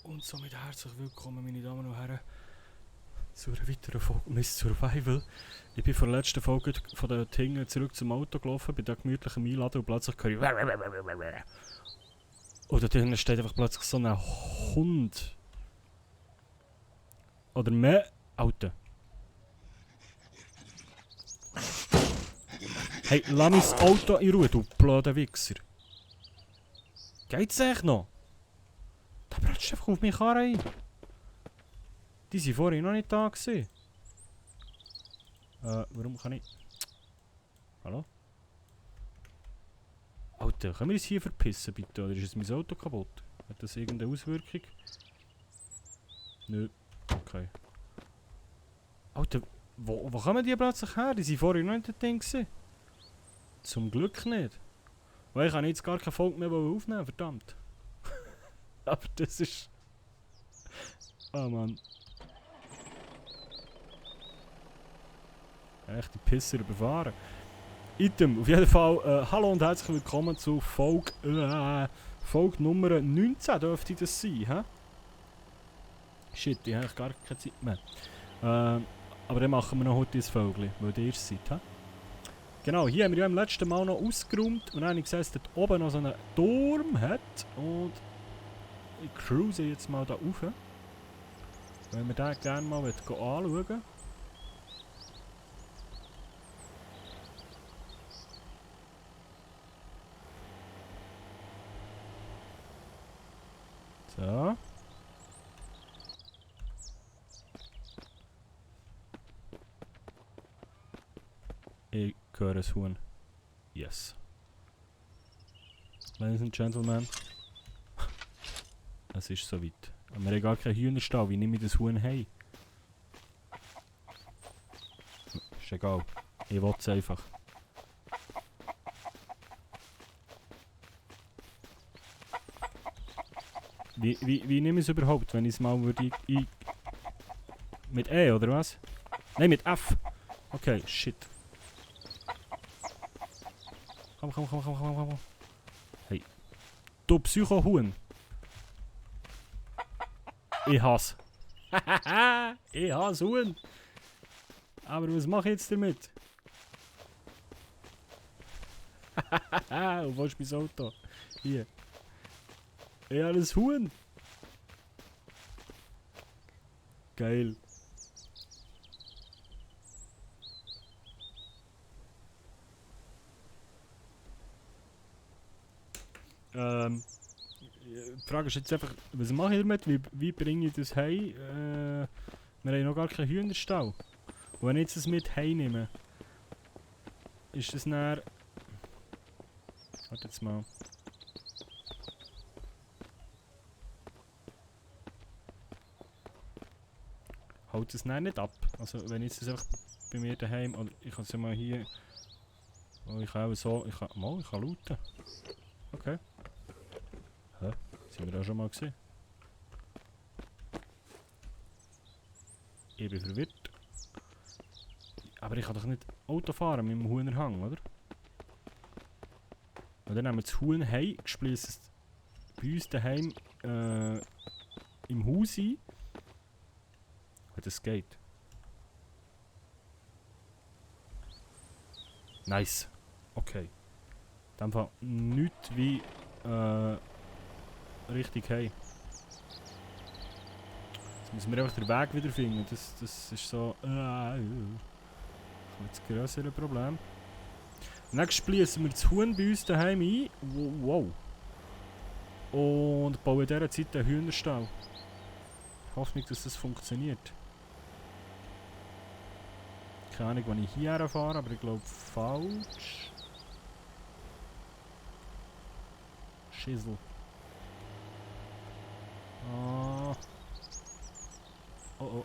Und somit herzlich willkommen, meine Damen und Herren, zu einer weiteren Folge Miss Survival. Ich bin von der letzten Folge von den Dingen zurück zum Auto gelaufen, bin da gemütlich am Einladen und plötzlich höre ich und da drinnen steht einfach plötzlich so ein Hund. Oder mehr. Alter. Hey, lass mein Auto in Ruhe, du blöder Wichser. Geht's echt noch? Da brauchst du einfach auf mich rein. Die waren vorhin noch nicht da gewesen. Warum kann ich... Hallo? Alter, können wir uns hier verpissen bitte? Oder ist jetzt mein Auto kaputt? Hat das irgendeine Auswirkung? Nö. Okay. Alter, wo kommen die plötzlich her? Die waren vorhin noch nicht das Ding gewesen. Zum Glück nicht. Weil ich kann jetzt gar keine Folge mehr aufnehmen, verdammt. Aber das ist... Oh Mann. Echt die Pisser überfahren. Item, auf jeden Fall, hallo und herzlich willkommen zu Folge Nummer 19 dürfte das sein, hä? Shit, ich habe gar keine Zeit mehr. Aber dann machen wir noch heute ein Vögel, weil ihr es seid, hä? Genau, hier haben wir ja im letzten Mal noch ausgeräumt und dann habe ich gesehen, dass dort oben noch so einen Turm hat. Und ich cruise jetzt mal da rauf. Wenn wir den gerne mal anschauen. So. Ich höre ein Huhn. Yes. Ladies and Gentlemen. Es ist soweit. Wir haben gar keinen Hühnerstall. Wie nehme ich das Huhn heim? Ist egal. Ich will es einfach. Wie nehme ich es überhaupt, wenn ich es mal würde mit E, oder was? Nein, mit F. Okay, shit. Komm. Hey. Du Psycho-Huhn. Ich hasse. Ich hasse Huhn. Aber was mache ich jetzt damit? Und wo ist mein Auto? Hier. Ich habe ein Huhn. Geil. Die Frage ist jetzt einfach, was mache ich damit? Wie bringe ich das heim? Wir haben noch gar keinen Hühnerstall. Und wenn ich jetzt das mit heim nehme, ist das näher. Warte jetzt mal. Haut es nicht ab. Also wenn ich das einfach bei mir daheim, oder ich kann es ja mal hier. Oh, ich kann auch so. Ich kann lauten. Okay. Hä? Sind wir da schon mal gesehen? Ich bin verwirrt. Aber ich kann doch nicht Auto fahren mit dem Huhnerhang, oder? Und dann nehmen wir das Huhn heim, spließen es bei uns daheim im Haus ein. Und das geht. Nice. Okay. Dann Fall nichts wie richtig heim. Jetzt müssen wir einfach den Weg wiederfinden. Das ist so das größere Problem. Und dann spließen wir das Huhn bei uns daheim ein. Wow. Und bauen in dieser Zeit einen Hühnerstall. Ich hoffe nicht, dass das funktioniert. Keine Ahnung, wann ich hierher fahre, aber ich glaube falsch. Schissel. Oh. Oh.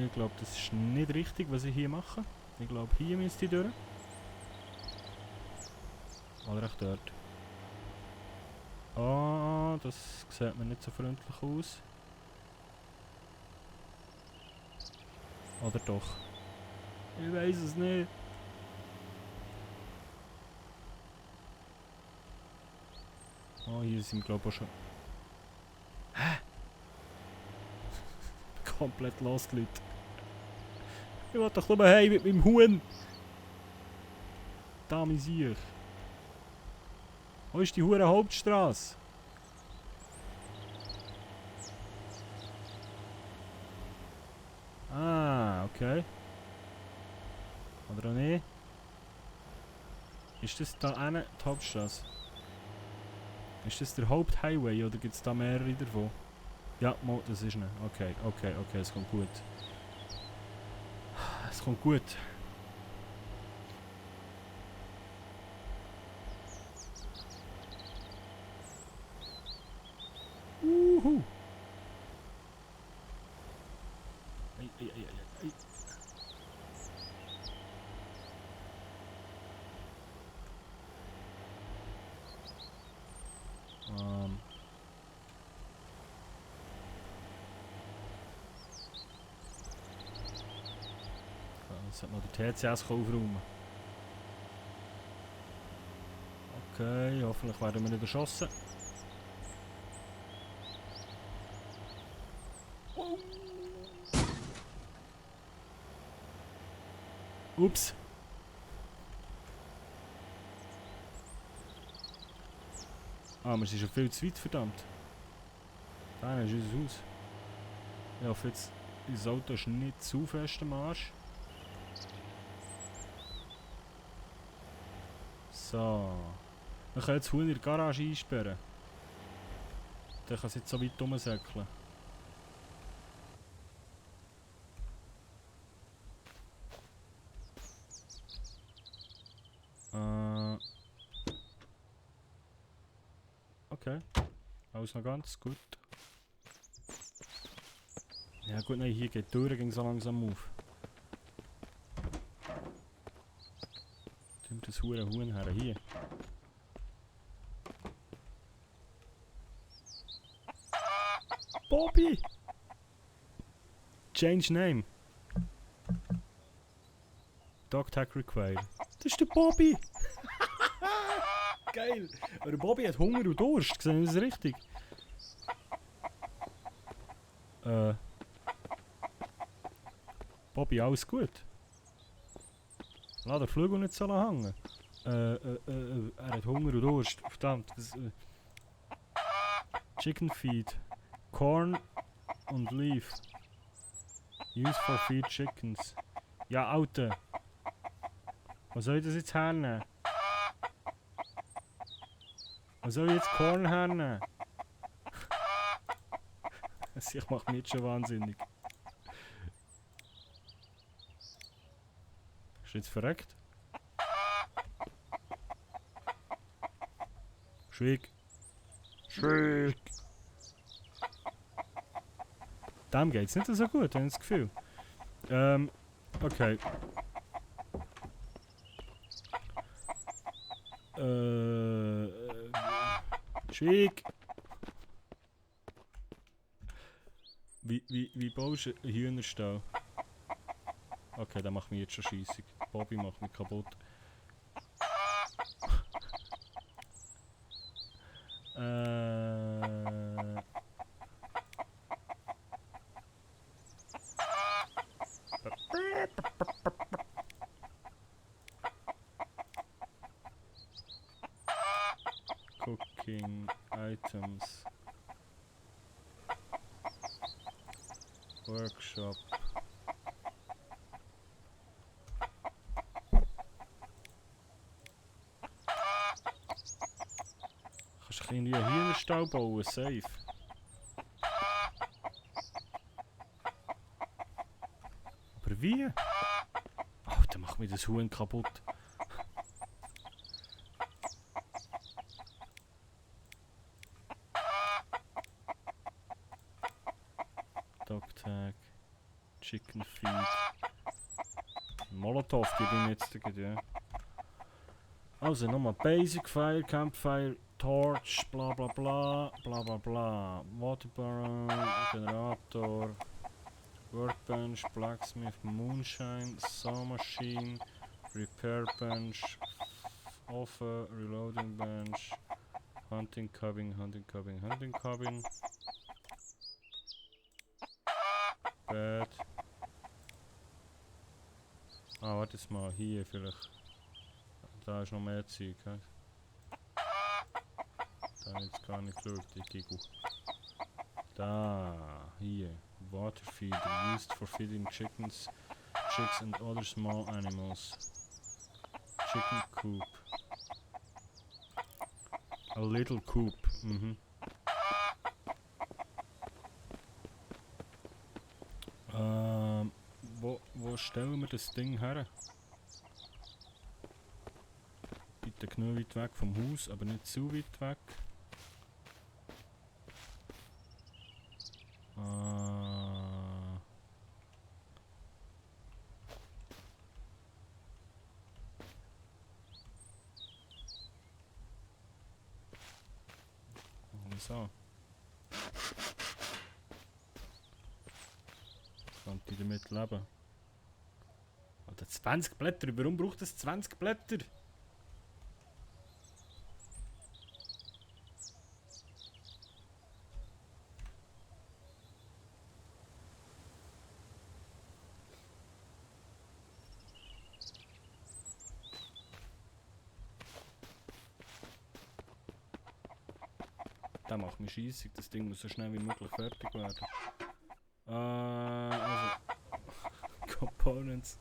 Ich glaube, das ist nicht richtig, was ich hier mache. Ich glaube, hier müsste ich durch. Oder echt dort. Ah, das sieht mir nicht so freundlich aus. Oder doch? Ich weiß es nicht. Oh, hier sind wir glaube ich auch schon. Hä? Komplett losgelegt. Ich will doch nur heim mit meinem Huhn. Da misier. Wo ist die hure Hauptstraße? Ah, okay. Oder auch nicht? Ist das da eine die Hauptstraße? Ist das der Haupthighway oder gibt es da mehrere davon? Ja, das ist ne. Okay, okay, okay, es kommt gut. Es kommt gut. Uhu. Ei, ei, ei, ei, ei. Jetzt sollte noch der TCS aufräumen. Okay, hoffentlich werden wir nicht erschossen. Ups. Ah, wir sind schon viel zu weit, verdammt. Da ist unser Haus. Ich hoffe jetzt, unser Auto ist nicht zu fest am Arsch. So. Wir können jetzt Huhn in der Garage einsperren. Dann kann es jetzt so weit rumsäckeln. Okay. Alles noch ganz gut. Ja gut, nein, hier geht die Tür, ging so langsam auf. Stimmt das hure Huhn her, hier. Bobby! Change name. Dog tag required. Das ist der Bobby! Geil! Aber der Bobby hat Hunger und Durst, sehen Sie das richtig? Bobby, alles gut? Lass den Flügel nicht so hängen. Er hat Hunger und Durst. Verdammt. Chicken feed. Corn und leaf. Use for feed chickens. Ja, Alter. Was soll ich das jetzt hernehmen? Was soll ich jetzt Corn hernehmen? Ich mach mich jetzt schon wahnsinnig. Ist jetzt verreckt? Schwieg. Schwieg. Dem geht's nicht so gut, habe ich das Gefühl. Okay. Schwieg. Wie baust du einen Hühnerstall? Okay, der macht mich jetzt schon scheissig. Bobby macht mich kaputt. Cooking items. Workshop. Kannst du irgendwie einen Hühnerstall bauen? Safe. Aber wie? Oh, dann macht mir das Huhn kaputt. Dog tag. Chicken feed. Molotov gebe ich mir jetzt ja. Also nochmal Basic Fire, Campfire, Torch, bla bla bla, bla bla bla. Water Barrel, Generator, Workbench, Blacksmith, Moonshine, Saw Machine, Repair Bench, Oven, Reloading Bench, Hunting Cabin, Hunting Cabin, Hunting Cabin. Bad. Ah, warte jetzt mal, hier vielleicht. Da ist noch mehr Zeug. He? Da habe ich jetzt gar nicht geschaut, ich Gigu. Da, hier. Water feeder, used for feeding chickens, chicks and other small animals. Chicken coop. A little coop, mhm. Wo stellen wir das Ding her? Bitte genug weit weg vom Haus, aber nicht zu weit weg. So. Könnte ich damit leben? Oder 20 Blätter, warum braucht es 20 Blätter? Das macht mich scheissig, das Ding muss so schnell wie möglich fertig werden. Also. Components.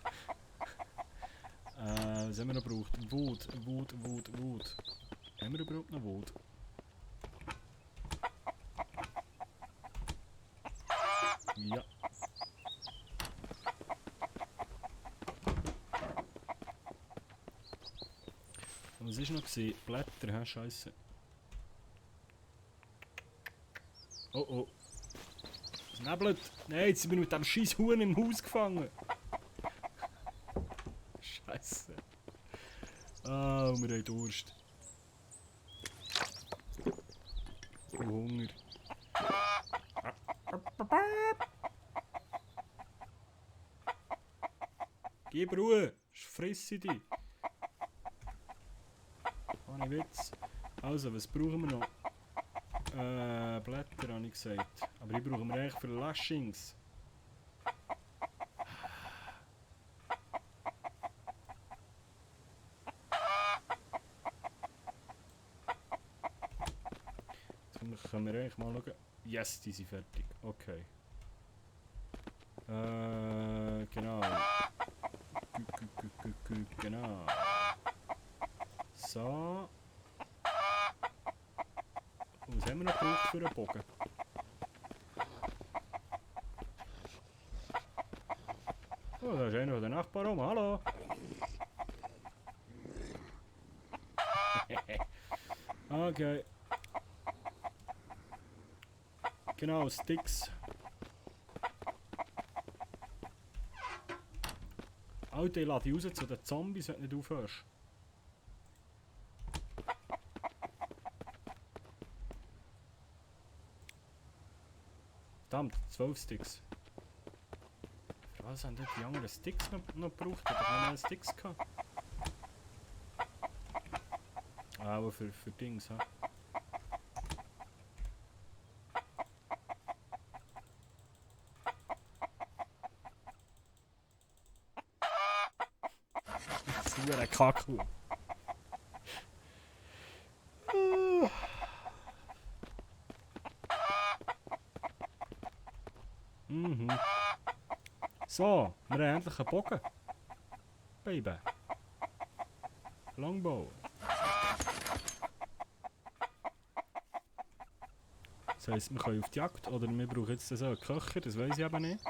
Was haben wir noch gebraucht? Wood. Haben wir überhaupt noch Wood? Ja. Was ist noch gesehen? Blätter, hä? Scheiße. Oh oh. Es nebelt. Nein, jetzt sind wir mit dem scheiß Huhn im Haus gefangen. Scheiße. Ah, wir haben Durst. Und Hunger. Gib Ruhe, frisse dich. Ohne Witz. Also, was brauchen wir noch? Blätter habe ich gesagt. Aber die brauchen wir eigentlich für Lashings. Jetzt können wir eigentlich mal schauen. Yes, die sind fertig. Okay. Genau. Genau. So. Und was haben wir noch gebraucht für einen Bogen? Oh, da ist einer von den Nachbarn rum. Hallo! Okay. Genau, Sticks. Alter, ich lade die raus zu den Zombies, wenn du nicht aufhörst. Verdammt, 12 Sticks. Für was haben die anderen Sticks noch gebraucht? Ich hab noch mehr Sticks gehabt. Aber für Dings, ha? Das ist ein Kackel. Mhm. So, wir haben endlich einen Bogen. Baby. Longbow. Das heisst, wir können auf die Jagd oder wir brauchen jetzt so einen Köcher, das weiß ich eben nicht.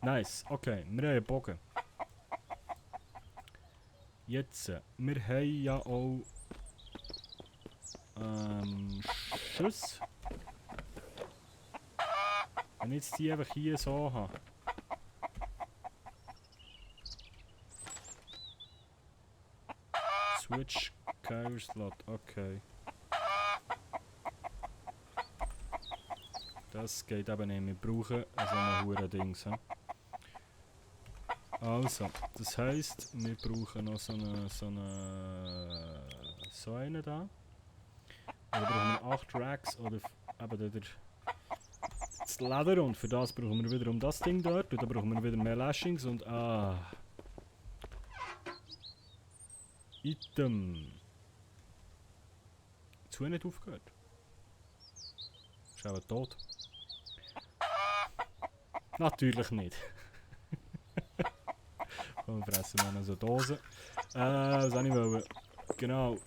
Nice, okay, wir haben einen Bogen. Jetzt, wir haben ja auch Schüsse. Wenn ich jetzt die einfach hier so habe. Switch Carrier Slot, okay. Das geht eben nicht, wir brauchen so eine hure Dings. He? Also, das heisst, wir brauchen noch so einen da. Oder brauchen wir 8 Racks oder eben das Leder und für das brauchen wir wiederum das Ding dort und dann brauchen wir wieder mehr Lashings und Item. Zu nicht aufgehört. Ist aber tot. Natürlich nicht. Komm, fressen wir noch so Dosen. Was soll ich wollen? Genau.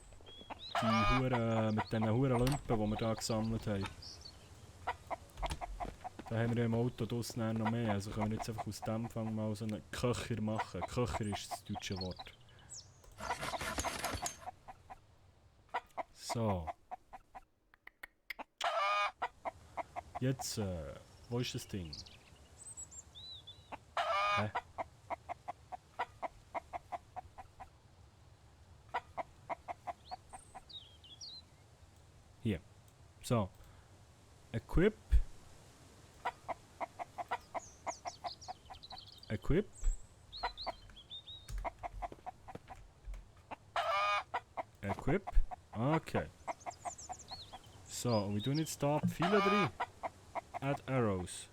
Die Huren, mit diesen Huren Lumpen, die wir hier gesammelt haben. Da haben wir ja im Auto draussen noch mehr. Also können wir jetzt einfach aus dem Fang mal so einen Köcher machen. Köcher ist das deutsche Wort. So. Jetzt, wo ist das Ding? Hä? Hier. So. Equip. Equip. Equip. Okay. So, und wir tun jetzt da viele drin. Add arrows.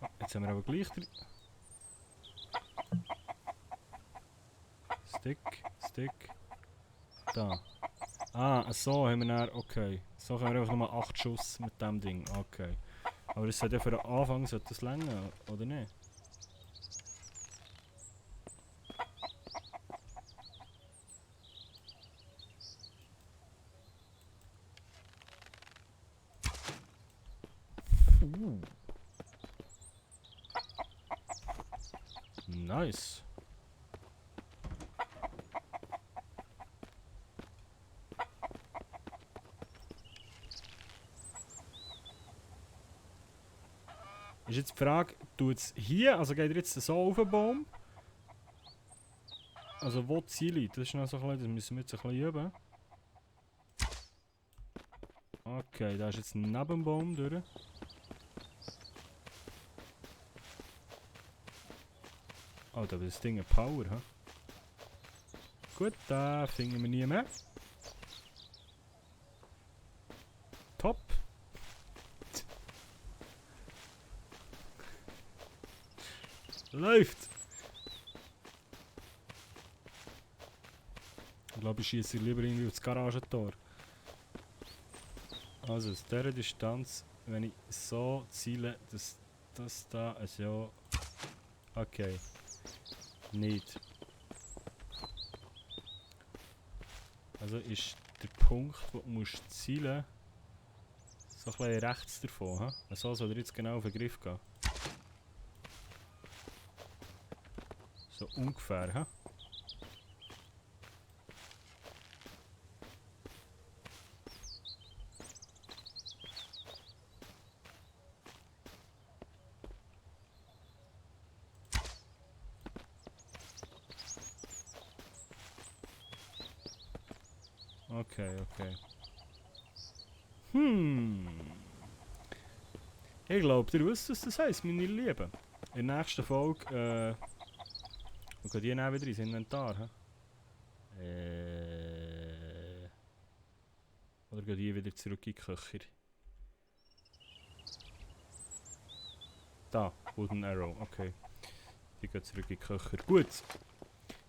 Oh, jetzt haben wir aber gleich drin. Stick. Da. So haben wir dann, okay. So können wir einfach nochmal 8 Schuss mit dem Ding. Okay. Aber das sollte ja für den Anfang sollte das länger, oder nicht? Nice. Ist jetzt die Frage, tut es hier, also geht er jetzt so auf den Baum? Also wo die Ziele? Das ist noch so ein bisschen, das müssen wir jetzt ein bisschen üben. Okay, da ist jetzt neben dem Baum durch. Oh, da ist das Ding eine Power, hä? Gut, da finden wir nie mehr. Top. Läuft! Ich glaube, ich schieße lieber irgendwie aufs Garagentor. Also aus dieser Distanz, wenn ich so ziele, dass das da, also okay. Nicht. Also ist der Punkt, wo du musst zielen, so ein bisschen rechts davon, ha? So soll er jetzt genau auf den Griff gehen. So ungefähr, ha? Okay. Ich glaube, ihr wisst, was das heisst, meine Lieben. In der nächsten Folge, und geht die dann wieder ins Inventar, hä? Oder geht die wieder zurück in die Köcher? Da, Wooden Arrow, okay. Die geht zurück in die Köcher. Gut.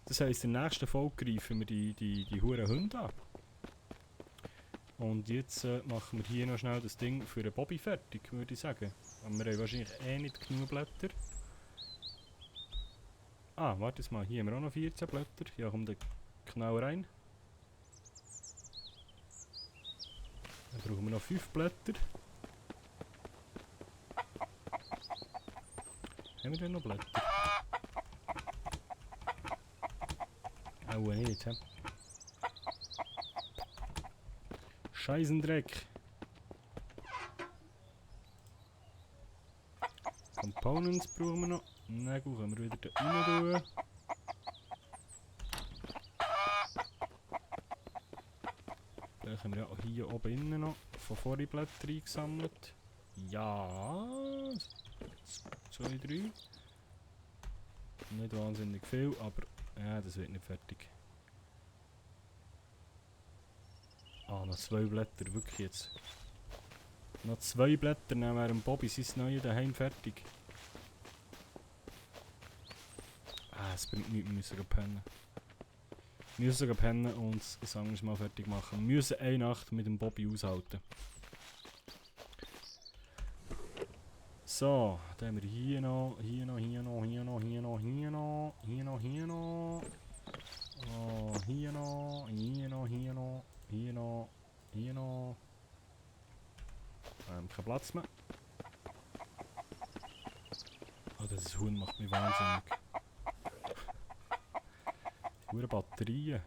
Das heisst, in der nächsten Folge greifen wir die huren Hunde an. Und jetzt machen wir hier noch schnell das Ding für den Bobby fertig, würde ich sagen. Aber wir haben wahrscheinlich nicht genug Blätter. Warte mal, hier haben wir auch noch 14 Blätter. Ja, kommt der genau rein. Dann brauchen wir noch 5 Blätter. Haben wir denn noch Blätter? Auch nicht, hä? Scheissendreck. Components brauchen wir noch. Nägel können wir wieder da rein tun. Dann haben wir ja hier oben innen noch von vorhin Blätter eingesammelt. Ja. 2, 3. Nicht wahnsinnig viel, aber ja, das wird nicht fertig. Ah, noch 2 Blätter, wirklich jetzt. Noch 2 Blätter, dann wäre Bobby sein Neues daheim fertig. Ah, es bringt nichts, wir müssen pennen. Wir müssen sogar pennen und das andere mal fertig machen. Wir müssen eine Nacht mit dem Bobby aushalten. So, dann haben wir hier noch, hier noch, hier noch, hier noch, hier noch, hier noch, hier noch, hier noch. Oh, hier noch, hier noch, hier noch, hier noch, hier noch. Kein Platz mehr. Oh, das Huhn macht mich wahnsinnig. Die Huren Batterien.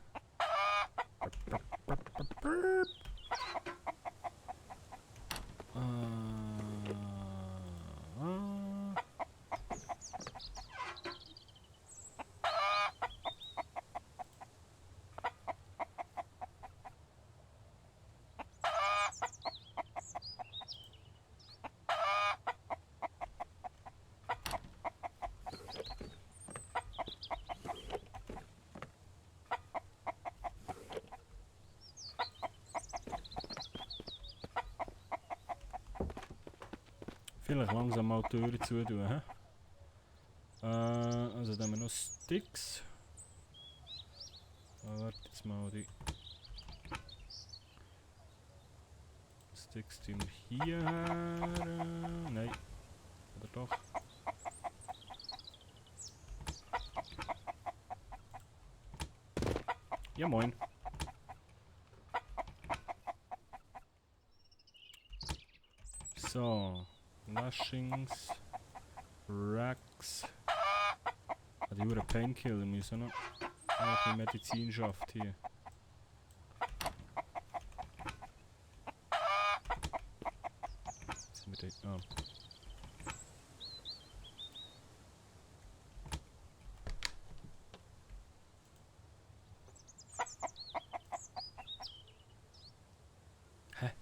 Vielleicht langsam mal die Türen zutun, hä? Also dann haben wir noch Sticks. Warte jetzt mal, die Sticks tun wir hierher. Nein. Oder doch? Ja moin. So. Lashings. Racks. Ah, die Uhren Painkiller müssen noch ein bisschen Medizin schafft hier. Jetzt sind wir dort. Ah. Hä?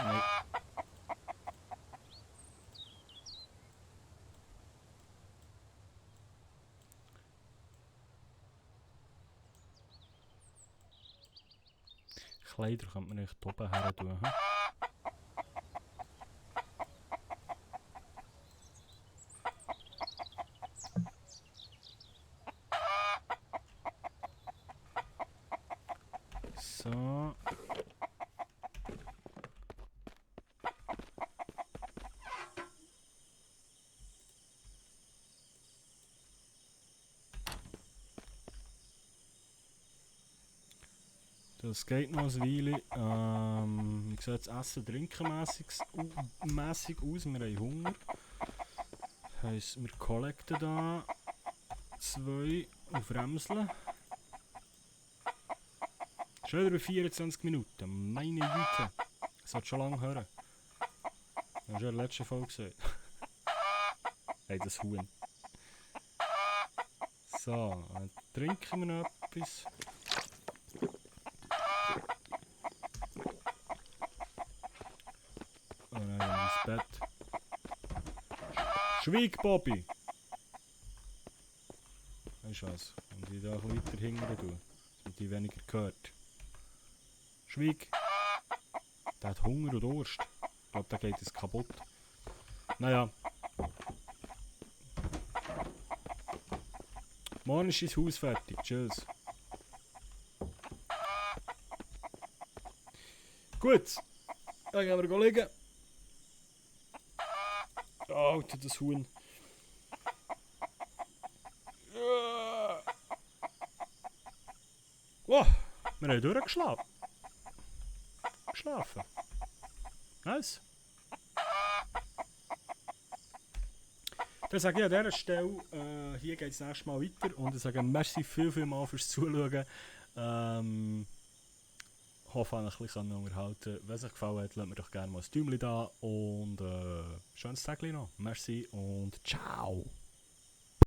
Nein. Kleider kann man echt oben her tun. Hm? So. Das geht noch eine Weile. Wie sieht das Essen trinken mässig aus? Wir haben Hunger. Heisst, wir collecten da 2 auf Remseln. Schon über 24 Minuten. Meine Güte. Das hat schon lange hören. Das hast du ja in der letzten Folge gesehen. Hey, das Huhn. So, dann trinken wir noch etwas. Und dann ins Bett. Schweig, Bobby! Weißt du was? Und ich da ein weiter hinten tun, damit ich weniger gehört. Schweig! Der hat Hunger und Durst. Ich glaube, der geht jetzt kaputt. Naja. Morgen ist das Haus fertig. Tschüss. Gut. Dann gehen wir liegen. Alter, das Huhn. Wow, wir haben durchgeschlafen. Nice. Dann sage ich an dieser Stelle, hier geht es nächstes Mal weiter und ich sage merci viel mal fürs Zuschauen. Hoffe, euch ein bisschen unterhalten. Wenn es euch gefallen hat, lasst mir doch gerne mal ein Däumchen da und schönes Tag noch. Merci und ciao.